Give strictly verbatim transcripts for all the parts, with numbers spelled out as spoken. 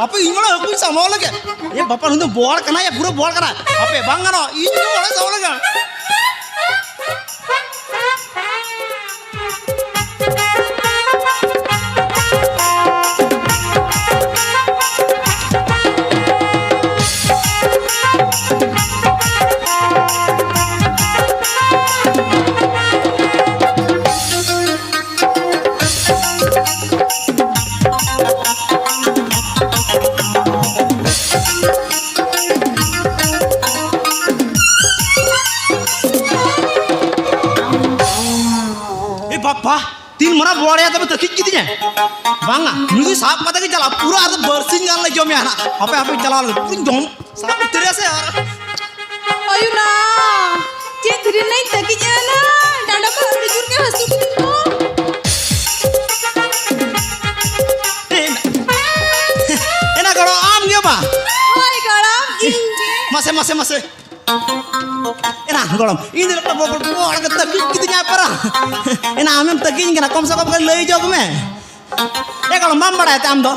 ᱟᱯᱮ ᱤᱧ ᱢᱟᱲᱟᱝ ᱦᱟᱹᱠᱩᱧ ᱥᱟᱢᱵᱟᱣ ᱞᱮᱜᱮ᱾ ᱮ ᱵᱟᱯᱟ, ᱱᱩᱭ ᱫᱚ ᱵᱚᱣᱟᱲ ᱠᱟᱱᱟᱭᱟ, ᱯᱩᱨᱟᱹ ᱵᱚᱣᱟᱲ ᱠᱟᱱᱟ᱾ ᱟᱯᱮ ᱵᱟᱝ ᱜᱟᱱᱚᱜ, ᱤᱧ ᱢᱟᱲᱟᱝ ᱥᱟᱢᱵᱟᱣ ᱞᱮᱜᱮ᱾ ᱮ ᱵᱟᱯᱟ, ᱛᱤᱱ ᱢᱟᱨᱟᱝ ᱵᱚᱣᱟᱲ ᱭᱟ ᱛᱚᱵᱮ ᱛᱟᱹᱠᱤᱡ ᱠᱤᱫᱤᱧᱟ᱾ ᱵᱟᱝᱟ, ᱱᱩᱭ ᱫᱚ ᱥᱟᱵ ᱠᱟᱛᱮ ᱜᱮ ᱪᱟᱞᱟᱜ, ᱯᱩᱨᱟᱹ ᱟᱨ ᱵᱟᱨᱥᱤᱧ ᱜᱟᱱ ᱞᱮ ᱡᱚᱢᱮᱭᱟ ᱦᱟᱸᱜ᱾ ᱦᱟᱯᱮ, ᱦᱟᱯᱮ, ᱪᱟᱞᱟᱣ ᱞᱮᱱ ᱯᱩᱨᱟᱹᱧ ᱡᱚᱢ ᱥᱟᱵ ᱩᱛᱟᱹᱨᱮᱭᱟ ᱥᱮ ᱟᱨ᱾ ᱦᱳᱭ ᱱᱟ, ᱪᱮᱫ ᱨᱮᱱᱟᱜ ᱛᱟᱹᱠᱤᱡ ᱮᱱᱟ? ᱰᱟᱸᱰᱟ ᱢᱟ ᱟᱹᱰᱤ ᱡᱳᱨ ᱜᱮ ᱦᱟᱹᱥᱩ ᱠᱤᱫᱤᱧ ᱫᱚ᱾ ᱮ, ᱮᱱᱟ ᱜᱚᱲᱚ ᱟᱢ ᱜᱮ ᱵᱟ? ᱦᱳᱭ ᱜᱚᱲᱚᱢ, ᱤᱧ ᱜᱮ᱾ ᱢᱟᱥᱮ, ᱢᱟᱥᱮ, ᱢᱟᱥᱮ᱾ ᱮᱱᱟ ᱜᱚᱲᱚᱢ, ᱤᱧ ᱫᱚ ᱵᱚ-, ᱵᱚ-, ᱵᱚ-, ᱵᱚᱲ ᱜᱮ ᱛᱟᱹᱠᱤᱡ ᱠᱤᱫᱤᱧᱟ ᱯᱟᱨᱟ᱾ ᱮᱱᱟ ᱟᱢᱮᱢ ᱛᱟᱹᱠᱤᱧ ᱠᱟᱱᱟ, ᱠᱚᱢ ᱥᱮ ᱠᱚᱢ ᱠᱟᱹᱡ ᱞᱟᱹᱭ ᱡᱚᱜ ᱢᱮ᱾ ᱮ ᱜᱚᱲᱚᱢ, ᱵᱟᱢ ᱵᱟᱲᱟᱭ ᱛᱮ ᱟᱢ ᱫᱚ?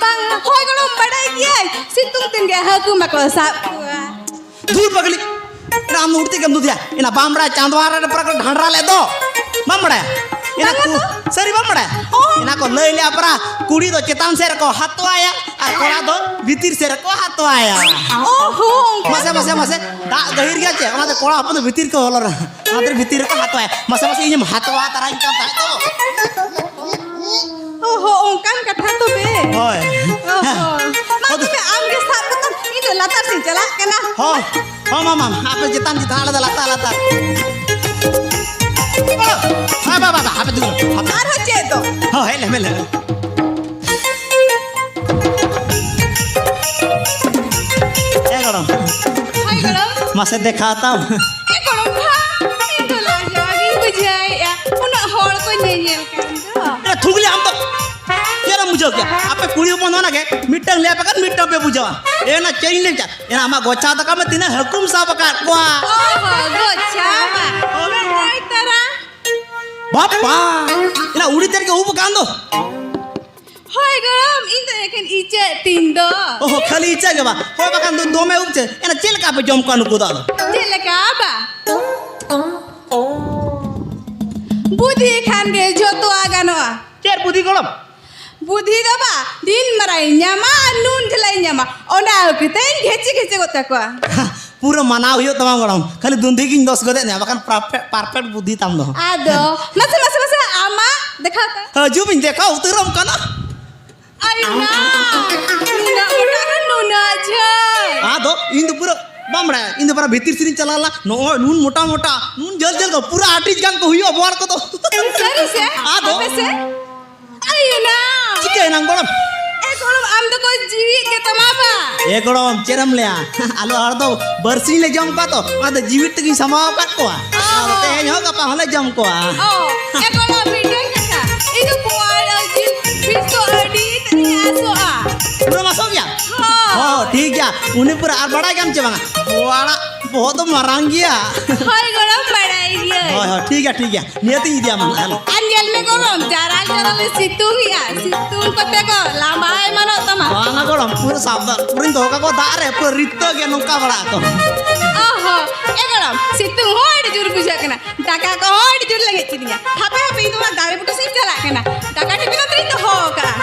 ᱵᱟᱝ, ᱦᱳᱭ ᱜᱚᱲᱚᱢ, ᱵᱟᱲᱟᱭ ᱜᱮᱭᱟᱹᱧ, ᱥᱤᱛᱩᱝ ᱫᱤᱱ ᱜᱮ ᱦᱟᱹᱠᱩ ᱢᱟᱠᱚ ᱥᱟᱵ ᱠᱚᱣᱟ᱾ ᱫᱷᱩᱨ ᱯᱟᱜᱽᱞᱤ, ᱮᱱᱟ ᱟᱢ ᱫᱚ ᱩᱲᱛᱤ ᱜᱮᱢ ᱫᱩᱫᱤᱭᱟ᱾ ᱮᱱᱟ ᱵᱟᱢ ᱵᱟᱲᱟᱭᱟ, ᱪᱟᱸᱫᱣᱟ ᱨᱮ ᱯᱟᱨᱟ ᱠᱚ ᱰᱷᱟᱸᱰᱨᱟ ᱞᱮᱫ ᱫᱚ, ᱵᱟᱢ ᱵᱟᱲᱟᱭᱟ? ᱮᱱᱟ ᱵᱟᱝᱟ ᱠᱩ-, ᱛᱚ᱾ ᱥᱟᱹᱨᱤ ᱵᱟᱢ ᱵᱟᱲᱟᱭᱟ? ᱚᱦᱚᱸ᱾ ᱮᱱᱟ ᱠᱚ ᱞᱟᱹᱭ ᱞᱮᱜᱼᱟ ᱯᱟᱨᱟ, ᱠᱩᱲᱤ ᱫᱚ ᱪᱮᱛᱟᱱ ᱥᱮᱫ ᱨᱮᱠᱚ ᱦᱟᱛᱣᱟᱭᱟ ᱟᱨ ᱠᱚᱲᱟ ᱫᱚ ᱵᱷᱤᱛᱤᱨ ᱥᱮᱫ ᱨᱮᱠᱚ ᱦᱟᱛᱣᱟᱭᱟ᱾ ᱚᱦᱚᱸ, ᱚᱱᱠᱟ ᱢᱟᱥᱮ, ᱢᱟᱥᱮ, ᱢᱟᱥᱮ, ᱫᱟᱜ ᱜᱟᱹᱦᱤᱨ ᱜᱮᱭᱟ ᱪᱮ? ᱚᱱᱟᱛᱮ ᱠᱚᱲᱟ ᱦᱚᱯᱚᱱ ᱫᱚ ᱵᱷᱤᱛᱤᱨ ᱠᱚ ᱵᱚᱞᱚᱱᱟ᱾ ᱚᱱᱟᱛᱮ ᱵᱷᱤᱛᱤᱨ ᱨᱮᱠᱚ ᱦᱟᱛᱣᱟᱭᱟ᱾ ᱢᱟᱥᱮ, ᱢᱟᱥᱮ, ᱤᱧᱮᱢ ᱦᱟᱛᱣᱟ ᱛᱟᱨᱟᱧ ᱠᱟᱱ ᱛᱟᱦᱮᱸᱫ ᱫᱚ᱾ ᱚᱦᱚ, ᱚᱱᱠᱟᱱ ᱠᱟᱛᱷᱟ ᱛᱚᱵᱮ᱾ ᱦᱳᱭ᱾ ᱚᱦᱚ᱾ ᱢᱟ ᱦᱳᱭ᱾ ᱛᱚᱵᱮ ᱟᱢ ᱜᱮ ᱥᱟᱵ ᱠᱟᱛᱟᱢ, ᱤᱧ ᱫᱚ ᱞᱟᱛᱟᱨ ᱥᱮᱫ ᱪᱟᱞᱟᱜ ᱠᱟᱱᱟ᱾ ᱦᱳᱭ, ᱦᱳᱭ, ᱢᱟ, ᱢᱟ, ᱢᱟ, ᱟᱯᱮ ᱪᱮᱛᱟᱱ, ᱪᱮᱛᱟᱱ, ᱟᱞᱮ ᱫᱚ ᱞᱟᱛᱟᱨ, ᱞᱟᱛᱟᱨ᱾ ᱦᱳᱭ, ᱵᱟ, ᱵᱟ, ᱵᱟ, ᱟᱯᱮ ᱫᱩᱲᱩᱵ, ᱟᱯᱮ᱾ ᱟᱨᱦᱚᱸ ᱪᱮᱫ ᱫᱚ? ᱦᱳᱭ, ᱦᱮᱡ ᱞᱮ, ᱦᱮᱡ ᱞᱮ᱾ ᱮ ᱜᱚᱲᱚᱢ᱾ ᱦᱳᱭ ᱜᱚᱲᱚᱢ᱾ ᱢᱟᱥᱮ ᱫᱮᱠᱷᱟᱣ ᱛᱟᱢ᱾ ᱮ ᱜᱚᱲᱚᱢ ᱵᱷᱟ, ᱤᱧ ᱫᱚ ᱞᱟᱡᱟᱣ ᱜᱤᱧ ᱵᱩᱡᱷᱟᱹᱣᱮᱫᱼᱟ, ᱩᱱᱟᱹᱜ ᱦᱚᱲ ᱠᱚ ᱧᱮᱧᱮᱞ ᱠᱟᱱ ᱫᱚ᱾ ᱮ ᱛᱷᱩᱜᱽᱞᱤ, ᱟᱢ ᱫᱚ ᱪᱮᱫ ᱮᱢ ᱵᱩᱡᱷᱟᱹᱣ ᱠᱮᱭᱟ? ᱟᱯᱮ ᱠᱩᱲᱤ ᱦᱚᱯᱚᱱ ᱫᱚ ᱚᱱᱟ ᱜᱮ, ᱢᱤᱫᱴᱟᱝ ᱞᱟᱹᱭ ᱟᱯᱮ ᱠᱷᱟᱱ ᱢᱤᱫᱴᱟᱝ ᱯᱮ ᱵᱩᱡᱷᱟᱹᱣᱟ᱾ ᱮ ᱚᱱᱟ ᱪᱮᱫ ᱤᱧ ᱞᱟᱹᱭ ᱠᱮᱫᱟ? ᱮᱱᱟ ᱟᱢᱟᱜ ᱜᱚᱪᱷᱟ ᱫᱟᱠᱟ ᱢᱟ ᱛᱤᱱᱟᱹᱜ ᱦᱟᱹᱠᱩᱢ ᱥᱟᱵ ᱟᱠᱟᱫ ᱠᱚᱣᱟ? ᱚᱦᱚ, ᱜᱚᱪᱷᱟ ᱢᱟ᱾ ᱦᱳᱭ᱾ ᱱᱟᱯᱟᱭ ᱛᱟᱨᱟ᱾ ᱵᱟᱯᱟ! ᱮᱱᱟ ᱩᱲᱤ ᱛᱮᱫ ᱜᱮ ᱩᱵ ᱟᱠᱟᱱ ᱫᱚ᱾ ᱦᱳᱭ ᱜᱚᱲᱚᱢ, ᱤᱧ ᱫᱚ ᱮᱠᱷᱮᱱ ᱤᱪᱟᱹᱜ ᱛᱤᱧ ᱫᱚ᱾ ᱚᱦᱚ, ᱠᱷᱟᱹᱞᱤ ᱤᱪᱟᱹᱜ ᱜᱮ ᱵᱟ? ᱦᱳᱭ, ᱵᱟᱠᱷᱟᱱ ᱫᱚ ᱫᱚᱢᱮ ᱩᱵ ᱪᱮ᱾ ᱮᱱᱟ ᱪᱮᱫ ᱞᱮᱠᱟ ᱯᱮ ᱡᱚᱢ ᱠᱚᱣᱟ ᱱᱩᱠᱩ ᱫᱚ ᱟᱫᱚ? ᱪᱮᱫ ᱞᱮᱠᱟ ᱵᱟ? ᱵᱩᱫᱷᱤ ᱠᱷᱟᱱ ᱜᱮ ᱡᱷᱚᱛᱚᱣᱟᱜ ᱜᱟᱱᱚᱜᱼᱟ᱾ ᱪᱮᱫ ᱵᱩᱫᱷᱤ ᱜᱚᱲᱚᱢ? ᱵᱩᱫᱷᱤ ᱫᱚ ᱵᱟ, ᱫᱤᱱ ᱢᱟᱨᱟᱝ ᱤᱧ ᱧᱟᱢᱟ ᱟᱨ ᱱᱩᱱ ᱡᱷᱟᱹᱞᱟᱜ ᱤᱧ ᱧᱟᱢᱟ, ᱚᱱᱟ ᱟᱹᱜᱩ ᱠᱟᱛᱮ ᱤᱧ ᱜᱷᱮᱪᱮ ᱜᱷᱮᱪᱮ ᱜᱚᱫ ᱠᱟᱠᱚᱣᱟ᱾ ᱯᱩᱨᱟᱹ ᱢᱟᱱᱟᱣ ᱦᱩᱭᱩᱜ ᱛᱟᱢᱟ ᱜᱚᱲᱚᱢ, ᱠᱷᱟᱹᱞᱤ ᱫᱩᱱᱫᱷᱤ ᱜᱤᱧ ᱫᱚᱥ ᱜᱚᱫᱮᱫ ᱢᱮᱭᱟ, ᱵᱟᱠᱷᱟᱱ ᱯᱟᱨᱯᱷᱮᱠᱴ, ᱯᱟᱨᱯᱷᱮᱠᱴ ᱵᱩᱫᱷᱤ ᱛᱟᱢ ᱫᱚ᱾ ᱟᱫᱚ ᱢᱟᱥᱮ, ᱢᱟᱥᱮ, ᱢᱟᱥᱮ, ᱟᱢᱟᱜ ᱫᱮᱠᱷᱟᱣ ᱛᱟᱢ᱾ ᱦᱤᱡᱩᱜ ᱵᱤᱱ ᱫᱮᱠᱷᱟᱣ ᱩᱛᱟᱹᱨᱚᱜ ᱠᱟᱱᱟ᱾ ᱟᱭᱩ ᱱᱟ, ᱱᱩᱱᱟᱹᱜ ᱢᱚᱴᱟ ᱟᱨ ᱱᱩᱱᱟᱹᱜ ᱡᱷᱟᱹᱞ᱾ ᱟᱫᱚ ᱤᱧ ᱫᱚ ᱯᱩᱨᱟᱹ ᱵᱟᱢ ᱵᱟᱲᱟᱭᱟ, ᱤᱧ ᱫᱚ ᱯᱩᱨᱟᱹ ᱵᱷᱤᱛᱤᱨ ᱥᱮᱫ ᱤᱧ ᱪᱟᱞᱟᱣ ᱞᱮᱱᱟ, ᱱᱚᱜᱼᱚᱭ ᱱᱩᱱ ᱢᱚᱴᱟ ᱢᱚᱴᱟ, ᱱᱩᱱ ᱡᱷᱟᱹᱞ ᱡᱷᱟᱹᱞ ᱠᱚ, ᱯᱩᱨᱟᱹ ᱟᱴᱤᱡ ᱜᱟᱱ ᱠᱚ ᱦᱩᱭᱩᱜᱼᱟ ᱵᱳᱣᱟᱲ ᱠᱚᱫᱚ᱾ ᱥᱟᱹᱨᱤ ᱥᱮ? ᱟᱫᱚ? ᱟᱯᱮ ᱥᱮ? ᱟᱭᱩ ᱱᱟ᱾ ᱪᱤᱠᱟᱹᱭᱮᱱᱟᱢ ᱜᱚᱲᱚᱢ? ᱮ ᱜᱚᱲᱚᱢ, ᱟᱢ ᱫᱚ ᱠᱚ ᱡᱤᱣᱤᱫ ᱜᱮ ᱛᱟᱢᱟ ᱵᱟ᱾ ᱮ ᱜᱚᱲᱚᱢ, ᱪᱮᱫ ᱮᱢ ᱞᱟᱹᱭᱟ? ᱟᱞᱮ ᱦᱚᱲ ᱫᱚ ᱵᱟᱹᱨᱥᱤᱧ ᱞᱮ ᱡᱚᱢ ᱠᱚᱣᱟ ᱛᱚ, ᱚᱱᱟᱛᱮ ᱡᱤᱣᱤᱫ ᱛᱮᱜᱤᱧ ᱥᱟᱢᱵᱟᱣ ᱟᱠᱟᱫ ᱠᱚᱣᱟ᱾ ᱚ᱾ ᱟᱫᱚ ᱛᱮᱦᱮᱧ ᱦᱚᱸ ᱜᱟᱯᱟ ᱦᱚᱸᱞᱮ ᱡᱚᱢ ᱠᱚᱣᱟ᱾ ᱚ, ᱮ ᱜᱚᱲᱚᱢ, ᱢᱤᱫᱴᱮᱱ ᱠᱟᱛᱷᱟ, ᱤᱧ ᱫᱚ ᱵᱳᱣᱟᱲ ᱡᱤᱞ ᱯᱤᱥ ᱫᱚ ᱟᱹᱰᱤ ᱛᱮᱫ ᱤᱧ ᱟᱥᱚᱜᱼᱟ᱾ ᱯᱩᱨᱟᱹᱢ ᱟᱥᱚᱜ ᱜᱮᱭᱟ? ᱦᱳᱭ᱾ ᱦᱚᱸ, ᱴᱷᱤᱠ ᱜᱮᱭᱟ᱾ ᱩᱱᱤ ᱯᱩᱨᱟᱹ ᱟᱨ ᱵᱟᱲᱟᱭ ᱜᱮᱭᱟᱢ ᱪᱮ ᱵᱟᱝᱟ? ᱵᱳᱣᱟᱲᱟᱜ ᱵᱚᱦᱚᱜ ᱫᱚ ᱢᱟᱨᱟᱝ ᱜᱮᱭᱟ᱾ ᱦᱳᱭ ᱜᱚᱲᱚᱢ, ᱵᱟᱲᱟᱭ ᱜᱤᱭᱟᱹᱧ᱾ ᱦᱳᱭ, ᱦᱳᱭ, ᱴᱷᱤᱠ ᱜᱮᱭᱟ, ᱴᱷᱤᱠ ᱜᱮᱭᱟ᱾ ᱱᱤᱭᱟᱹᱛᱤᱧ ᱤᱫᱤᱭᱟᱢᱟ ᱱᱟᱦᱟᱜ᱾ ᱟᱨ ᱧᱮᱞ ᱢᱮ ᱜᱚᱲᱚᱢ, ᱪᱟᱨᱟᱞ ᱪᱟᱨᱟᱞ ᱮ ᱥᱤᱛᱩᱝ ᱮᱜᱼᱟ, ᱥᱤᱛᱩᱝ ᱠᱚᱛᱮ ᱠᱚ ᱞᱟᱸᱵᱟ ᱮᱢᱟᱱᱚᱜ ᱛᱟᱢᱟ᱾ ᱵᱟᱝᱟ ᱜᱚᱲᱚᱢ, ᱯᱩᱨᱟᱹ ᱥᱟᱵᱫᱷᱟᱱ, ᱯᱩᱨᱟᱹᱧ ᱫᱚᱦᱚ ᱠᱟᱠᱚᱣᱟ ᱫᱟᱜ ᱨᱮ, ᱯᱩᱨᱟᱹ ᱨᱤᱛᱟᱹ ᱜᱮ ᱱᱚᱝᱠᱟ ᱵᱟᱲᱟᱜ ᱟᱠᱚ᱾ ᱚᱦᱚ, ᱮ ᱜᱚᱲᱚᱢ, ᱥᱤᱛᱩᱝ ᱦᱚᱸ ᱟᱹᱰᱤ ᱡᱳᱨ ᱵᱩᱡᱷᱟᱹᱜ ᱠᱟᱱᱟ, ᱫᱟᱠᱟ ᱠᱚᱦᱚᱸ ᱟᱹᱰᱤ ᱡᱳᱨ ᱨᱮᱸᱜᱮᱡ ᱠᱤᱫᱤᱧᱟ᱾ ᱦᱟᱯᱮ ᱦᱟᱯᱮ, ᱤᱧ ᱫᱚ ᱚᱱᱟ ᱫᱟᱨᱮ ᱵᱩᱴᱟᱹ ᱥᱮᱫ ᱤᱧ ᱪᱟᱞᱟᱜ ᱠᱟᱱᱟ, ᱫᱟᱠᱟ ᱴᱤᱯᱷᱤᱱ ᱚᱱᱛᱮ ᱨᱤᱧ ᱫᱚᱦᱚ ᱠᱟᱜᱼᱟ᱾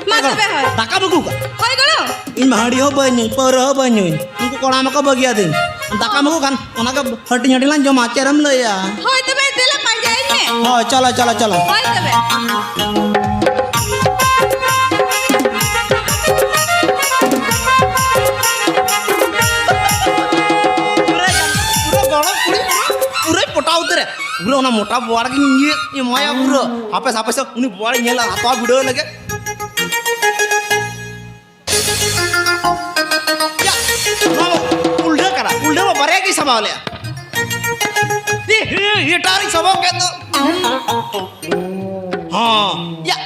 ᱢᱟ ᱮ ᱜᱚᱲᱚᱢ, ᱛᱚᱵᱮ ᱦᱳᱭ᱾ ᱫᱟᱠᱟᱢ ᱟᱹᱜᱩ ᱠᱟᱜᱼᱟ? ᱦᱳᱭ ᱜᱚᱲᱚᱢ᱾ ᱤᱧ ᱢᱟ ᱦᱟᱺᱰᱤ ᱦᱚᱸ ᱵᱟᱹᱧ ᱧᱩᱭ, ᱯᱟᱹᱣᱨᱟᱹ ᱦᱚᱸ ᱵᱟᱹᱧ ᱧᱩᱭ, ᱩᱱᱠᱩ ᱠᱚᱲᱟ ᱢᱟᱠᱚ ᱵᱟᱹᱜᱤᱭᱟᱫᱤᱧ᱾ ᱫᱟᱠᱟᱢ ᱟᱹᱜᱩ ᱠᱷᱟᱱ ᱚᱱᱟ ᱜᱮ ᱦᱟᱹᱴᱤᱧ ᱦᱟᱹᱴᱤᱧ ᱞᱟᱝ ᱡᱚᱢᱟ, ᱪᱮᱫ ᱮᱢ ᱞᱟᱹᱭᱟ? ᱦᱳᱭ ᱛᱚᱵᱮ, ᱫᱮᱞᱟ ᱯᱟᱸᱡᱟᱭᱤᱧ ᱢᱮ᱾ ᱦᱳᱭ, ᱪᱚᱞᱚ, ᱪᱚᱞᱚ, ᱪᱚᱞᱚ᱾ ᱦᱳᱭ ᱛᱚᱵᱮ᱾ ᱯᱩᱨᱟᱹ ᱜᱚᱲᱚᱢ ᱠᱩᱲᱤ ᱯᱩᱨᱟᱹ, ᱯᱩᱨᱟᱹᱭ ᱯᱚᱴᱟᱣ ᱩᱛᱟᱹᱨᱮ᱾ ᱯᱩᱨᱟᱹ ᱚᱱᱟ ᱢᱚᱴᱟ ᱵᱳᱣᱟᱲ ᱜᱤᱧ ᱤᱭᱟᱹ ᱮᱢᱟᱭᱟ ᱯᱩᱨᱟᱹ᱾ ᱦᱟᱯᱮ, ᱦᱟᱯᱮ ᱥᱮ, ᱩᱱᱤ ᱵᱳᱣᱟᱲᱤᱧ ᱧᱮᱞᱟ, ᱦᱟᱛᱟᱣ ᱵᱤᱰᱟᱹᱣ ᱞᱮᱜᱮ᱾ ᱭᱟ, ᱱᱚᱣᱟ ᱢᱟ ᱩᱞᱰᱷᱟᱹ ᱠᱟᱱᱟ, ᱩᱞᱰᱷᱟᱹ ᱢᱟ ᱵᱟᱨᱭᱟ ᱜᱮᱭ ᱥᱟᱢᱵᱟᱣ ᱞᱮᱜᱼᱟ᱾ ᱤ, ᱤ, ᱮᱴᱟᱜ ᱨᱤᱧ ᱥᱟᱢᱵᱟᱣ ᱠᱮᱫ ᱫᱚ᱾ ᱦᱚᱸ, ᱭᱟ᱾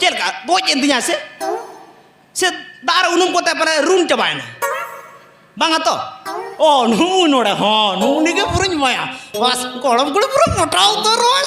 ᱪᱮᱫ ᱞᱮᱠᱟ? ᱜᱚᱡ ᱮᱱ ᱛᱤᱧᱟ ᱥᱮ? ᱥᱮ ᱫᱟᱜ ᱨᱮ ᱩᱱᱩᱢ ᱠᱚᱛᱮ ᱯᱟᱞᱮ ᱨᱩᱱ ᱪᱟᱵᱟᱭᱮᱱᱟ? ᱵᱟᱝᱟ ᱛᱚ? ᱚ, ᱱᱩᱜᱼᱩ ᱱᱚᱰᱮ, ᱦᱚᱸ, ᱱᱩᱜᱼᱩ ᱱᱤᱜᱮ ᱯᱩᱨᱟᱹᱧ ᱮᱢᱟᱭᱟ᱾ ᱵᱟᱥ, ᱜᱚᱲᱚᱢ ᱠᱩᱲᱤ ᱯᱩᱨᱟᱹ ᱢᱚᱴᱟ ᱩᱛᱟᱹᱨᱚᱜᱼᱟᱭ᱾